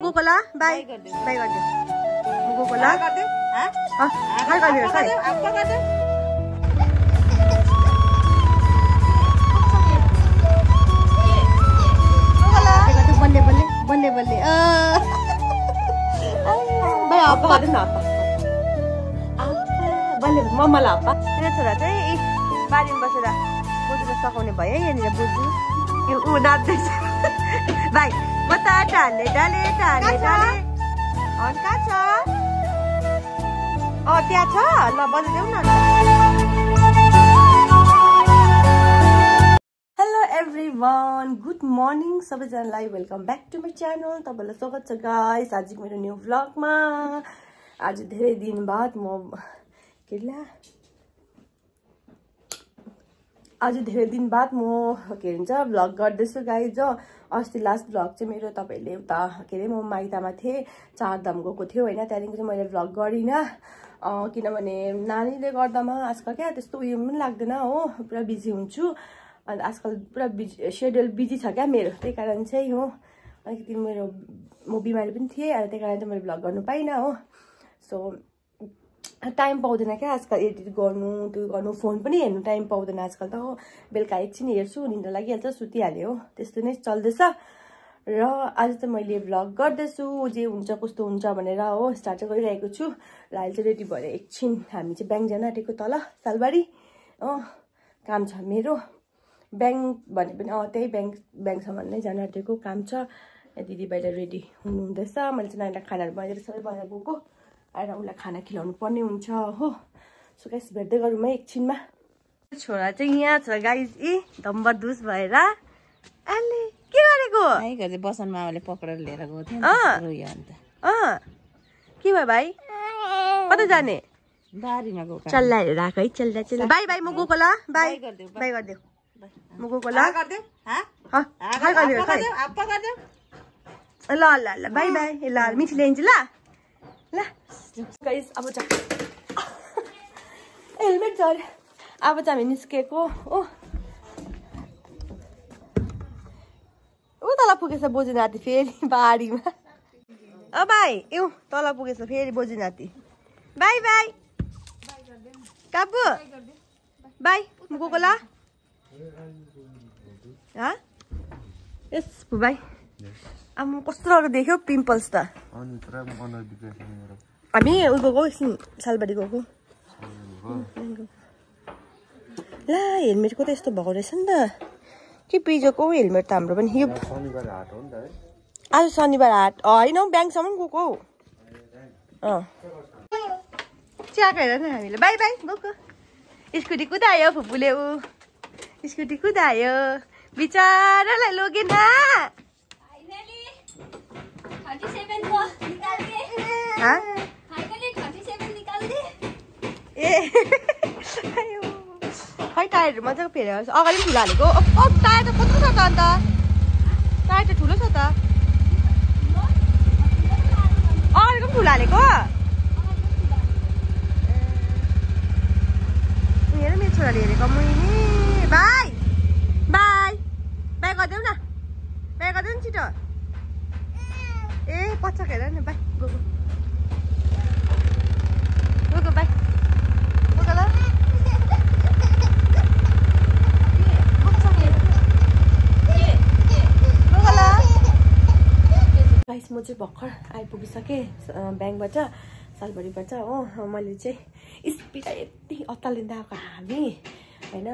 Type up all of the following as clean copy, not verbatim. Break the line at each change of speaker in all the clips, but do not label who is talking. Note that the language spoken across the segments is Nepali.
Google bye bye Google बल्ले बल्ले भाइ apa गर्दैन apa बल्ले मम्मालाई apa किन छोरा चाहिँ बारीमा बसेर बुझ्न सकाउने भयो यहाँनिर बुझ्नु उ नाच्दैछ भाइ म त डाले डाले डाले डाले अन कहाँ छ त्यहाँ छ ल बजाइदेऊ न हेलो एभ्रीवन गुड मर्निङ सबैजनालाई welcome back to my channel तपाईलाई स्वागत छ गाइस आजको मेरो न्यू भ्लगमा आज धेरै दिन बाद म के भन्छ भ्लग गर्दैछु गाइस जो अस्ति लास्ट भ्लग चाहिँ मेरो तपाईले उता के अरे म माइतामा थिएँ चारधाम गएको थियो हैन त्यहाँदेखि चाहिँ मैले भ्लग गरिनँ किनभने नानीले गर्दामा आजकल क्या त्यस्तो उयो पनि लाग्दैन हो पुरा बिजी हुन्छु अनि आजकल पुरा शेड्युल बिजी छ क्या मेरो त्यही कारण चाहिँ हो अलिकति मेरो म बिमारी पनि थिएँ अनि त्यही कारण चाहिँ मैले भ्लग गर्नु पाइनँ हो सो टाइम पाउँदैन क्या आजकल एडिट गर्नु त्यो गर्नु फोन पनि हेर्नु टाइम पाउँदैन आजकल त हो बेलुका एकछिन हेर्छु निन्द्रा लागिहाल्छ सुतिहाल्यो हो त्यस्तो नै चल्दैछ र आज चाहिँ मैले भ्लग गर्दैछु जे हुन्छ कस्तो हुन्छ भनेर हो स्टार्ट चाहिँ गरिरहेको छु र अहिले चाहिँ रेडी भएर एकछिन हामी चाहिँ ब्याङ्क जान आँटेको तल सालबारी काम छ मेरो ब्याङ्क भने पनि त्यही ब्याङ्कसम्म नै जान आँटेको काम छ दिदी बाहिर रेडी हुनुहुँदैछ मैले चाहिँ नानीलाई खानाहरू बनाइदिएर सबै बनाएर गएको आएर उसलाई खाना खिलाउनु पर्ने हुन्छ हो सो गाइस भेट्दै गरौँ है एकछिनमा छोरा चाहिँ यहाँ छ गाइस धम्बरधुस भएर अहिले के गरेको
बसन मामाले पक्रेर लिएर गएको थियो
के भयो भाइ कता जाने
बारीमा गएको
चल्लाएर राख है चल्ला बाई बाई म गएको ल बाई बाई गरिदेऊ म गएको ल ल ल ल बाई बाई ल मिठी ल्याइन्छ ल ल गाइस अब चाहिँ हेलमेट झऱ्यो अब चाहिँ हामी निस्केको हो ऊ तल पुगेछ बोजू नाति फेरि बारीमा भाइ तल पुगेछ फेरि बोजू नाति बाई बाई काबु बाई म गएको ल यस भाइ अब कस्तो राम्रो देख्यो पिम्पल्स त हामी उ गएको एकछिन सालबारी गएको ला हेलमेटको त यस्तो भएको रहेछ नि त के पिजोको हेलमेट त हाम्रो पनि यो आज शनिबार हाट होइन हौ ब्याङ्कसम्म गएको हौ चियाको हेर न हामीले बाई बाई गएको स्कुटी कुदायो फुपूले स्कुटी कुदायो बिचारालाई लगेन खै टायरहरू मजाको फेरेर अगाडि पनि ठुलो हालेको टायर त कत्रो छ त अन्त टायर त ठुलो छ त अगाडिको पनि ठुलो हालेको हेर मेरो छोराले हेरेको मैले बाई बाई बाई गरिदेऊ न बाई गरिदेऊ नि छिटो पछा हेर न बाई गएको बाई गाइस म चाहिँ भर्खर आइपुगिसकेँ ब्याङ्कबाट सालबारीबाट हो मैले चाहिँ स्पिड यति अत्तालिँदा आएको हामी होइन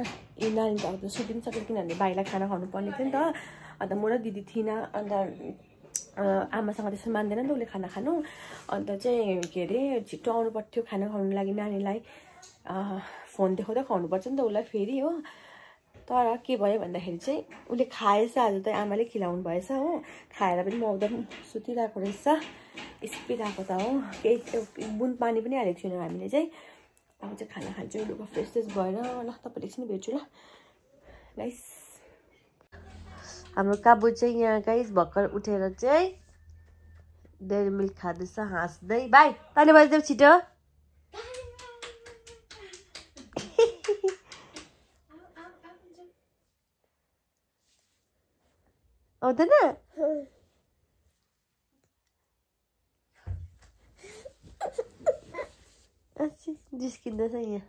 यो नानी त अब सुति पनि सक्यो किनभने भाइलाई खाना खुवाउनु पर्ने थियो नि त अन्त म र दिदी थिइनँ अन्त आमासँग त्यसो मान्दैन नि त उसले खाना खानु अन्त चाहिँ के अरे छिट्टो आउनु पर्थ्यो खाना खुवाउनु लागि नानीलाई फोन देखाउँदै खुवाउनुपर्छ नि त उसलाई फेरि हो तर के भयो भन्दाखेरि चाहिँ उसले खाएछ आज त आमाले खिलाउनु भएछ हो खाएर पनि म आउँदा पनि सुतिरहेको रहेछ स्पिड आएको त हो केही बुन पानी पनि हालेको छैनौँ हामीले चाहिँ अब चाहिँ खाना खान्छौँ लुगा फ्रेस फ्रेस भएर ल तपाईँले एकछिन भेट्छु ल गाइस हाम्रो काबु चाहिँ यहाँ गाइस भर्खर उठेर चाहिँ डेरी मिल्क खाँदैछ हाँस्दै भाइ ताली बजाइदेऊ छिटो आउँदैन जिस्किँदैछ यहाँ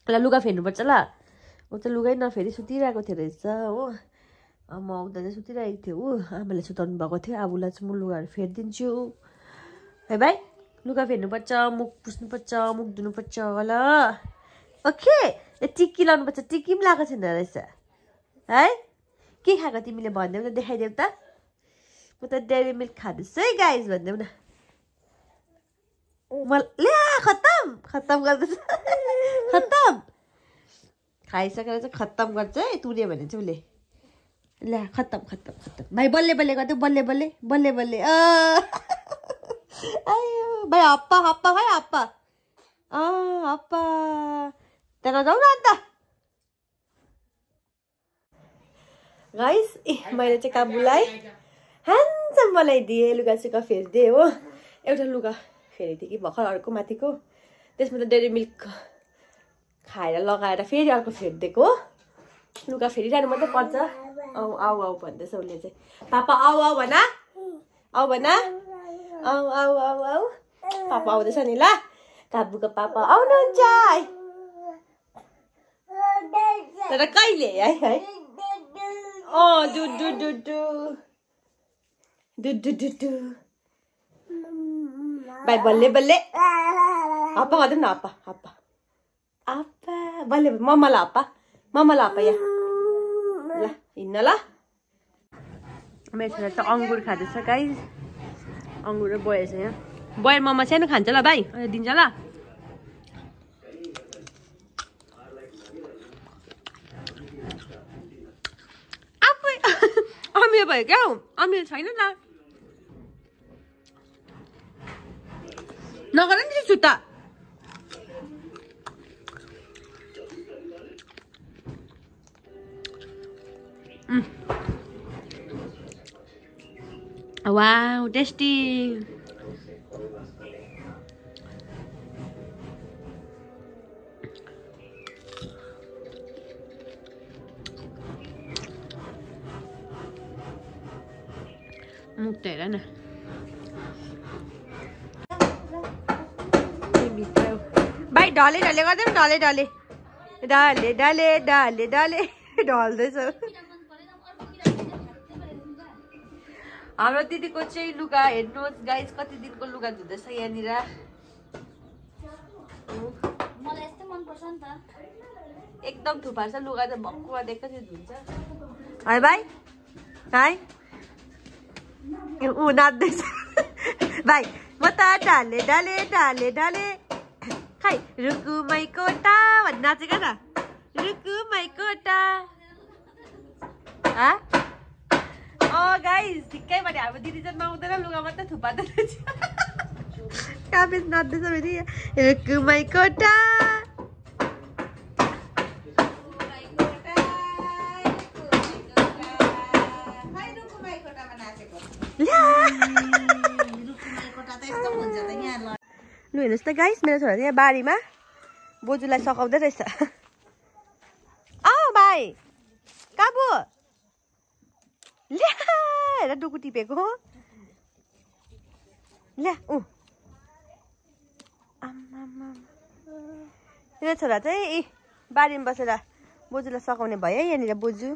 ल लुगा फेर्नुपर्छ ल ऊ त लुगै नफेरि सुतिरहेको थियो रहेछ हो म आउँदा चाहिँ सुतिरहेको थियो ऊ आमाले सुताउनु भएको थियो अब उसलाई चाहिँ म लुगाहरू फेरिदिन्छु है भाइ लुगा फेर्नुपर्छ मुख पुस्नुपर्छ मुख धुनुपर्छ ल ओके टिक्की लाउनुपर्छ टिक्की पनि लगाएको छैन रहेछ है के खाएको तिमीले भनिदेऊ न देखाइदेऊ त म त डेरी मिल्क खाँदैछु है गाइस भनिदेऊ न ल्या खत्तम गर्दैछ खत्तम खाइसकेर चाहिँ खत्तम गर्छ है तुर्यो भने चाहिँ उसले ल्या खत्तम भाइ बल्ले गर्दै बल्ले आयो भाइ हप्पा भाइ हप्पा हप्पा त्यहाँ जाउँ न अन्त गाइस मैले चाहिँ काबुलाई ह्यान्डसम बनाइदिएँ लुगा सुगा फेरिदिएँ हो एउटा लुगा फेरिदिएँ कि भर्खर अर्को माथिको त्यसमा त डेरी मिल्क खाएर लगाएर फेरि अर्को फेरिदिएको लुगा फेरिरहनु मात्रै पर्छ आऊ भन्दैछ उसले चाहिँ पापा आऊ भन आऊ पापा आउँदैछ नि ल काबुको पापा आउनुहुन्छ तर कहिले है डु भाइ बल्ले हप्पा गर्दै न हप्पा बल्ले मम्मालाई हप्पा या ल हिँड्न ल मेरो छोरा चाहिँ अङ्गुर खाँदैछ गाइस अङ्गुर र बयर छ यहाँ बयर मम्मा सानो खान्छ ल भाइ दिन्छ ल अमिर भयो क्या अमिर छैन त नगर नि त्यसो त वाउ टेस्टी मुख त हेर न भाइ ढले गर्दै ढल्दैछ हाम्रो दिदीको चाहिँ लुगा हेर्नुहोस् गाइस कति दिनको लुगा धुँदैछ यहाँनिर मलाई यस्तै मन पर्छ नि त एकदम थुपार्छ लुगा चाहिँ भक्कुवा देख्छ त्यो धुन्छ है भाइ ऊ नाच्दैछ भाइ म त डाले खै रुकुमै कोटा भन्ने नाचेको न रुकुमै कोटा गाइस ठिक्कै भने हाम्रो दिदी चाहिँ नआउँदैन लुगा मात्रै थुपार्दै रहेछ काबेज नाच्दैछ फेरि रुकुमै कोटा लु हेर्नुहोस् त गाइस मेरो छोरा यहाँ बारीमा बोजूलाई सघाउँदै रहेछ आऊ भाइ काबु ल्या हेर डुकु टिपेको ल्या मेरो छोरा चाहिँ बारीमा बसेर बोजूलाई सघाउने भयो है यहाँनिर बोजू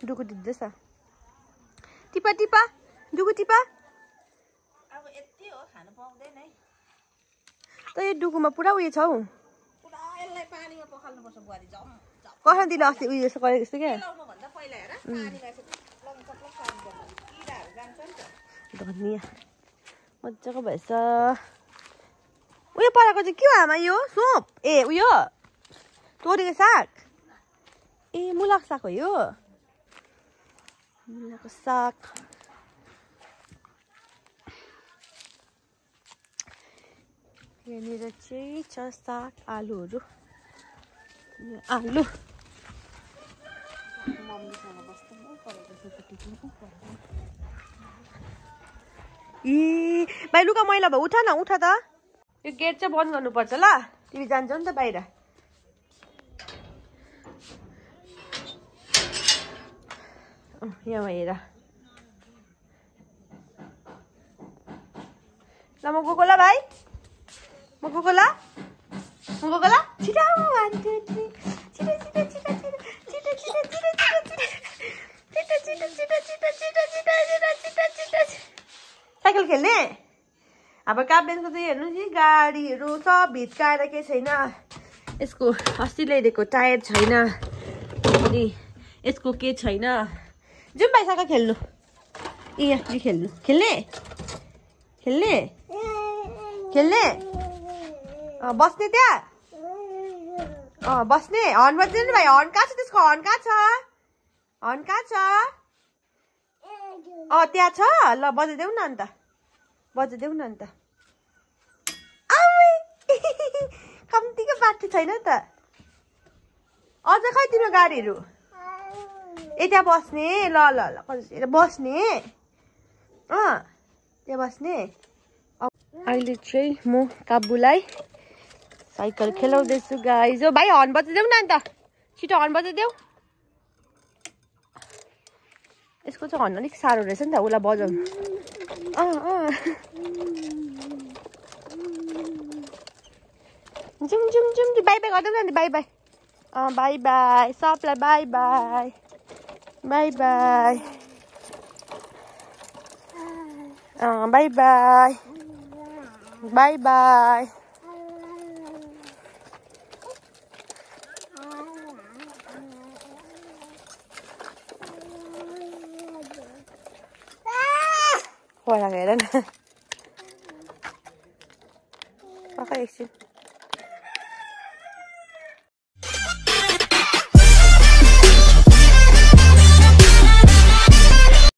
डुकु टिप्दैछ टिपा डुकु टिपा त यो डुकुमा पुरा उयो छ हौ कसरी दिन अस्ति उयो जस्तो गरेको जस्तो क्या धनिया मजाको भएछ उयो पराएको चाहिँ के हो आमा यो सोप ए उयो तोरीको साग ए मुलाको साग हो यो मुलाको साग यहाँनिर चाहिँ छ साग आलुहरू आलु ए भाइ लुगा मैला भयो उठ त यो गेट चाहिँ बन्द गर्नुपर्छ ल तिमी जान्छौ नि त बाहिर यहाँ हेर ल म गएको ल भाइ म गएको ल छिटो 1 2 3 छिटो साइकल खेल्ने अब काब्रेनको चाहिँ हेर्नु नि गाडीहरू सब भित्काएर के छैन यसको अस्ति ल्याइदिएको टायर छैन अनि यसको के छैन जाउँ भाइ साइकल खेल्नु यहाँ खेल्नु खेल्ने बस्ने त्यहाँ बस्ने हर्न बज्दैन भाइ हर्न कहाँ छ त्यसको हर्न कहाँ छ त्यहाँ छ ल बजाइदेऊ न अन्त कम्तीको बाटो छैन त अझ खै तिम्रो गाडीहरू त्यहाँ बस्ने ल बस्ने त्यहाँ बस्ने अहिले चाहिँ म काब्बुलाई साइकल खेलाउँदैछु गाइज हो भाइ हर्न बजाइदेऊ न अन्त छिटो हर्न बजाइदेऊ यसको चाहिँ हर्न अलिक साह्रो रहेछ नि त उसलाई बजाउनु जुम बाई गर्दै न बाई सबलाई बाई हेर न एकछिन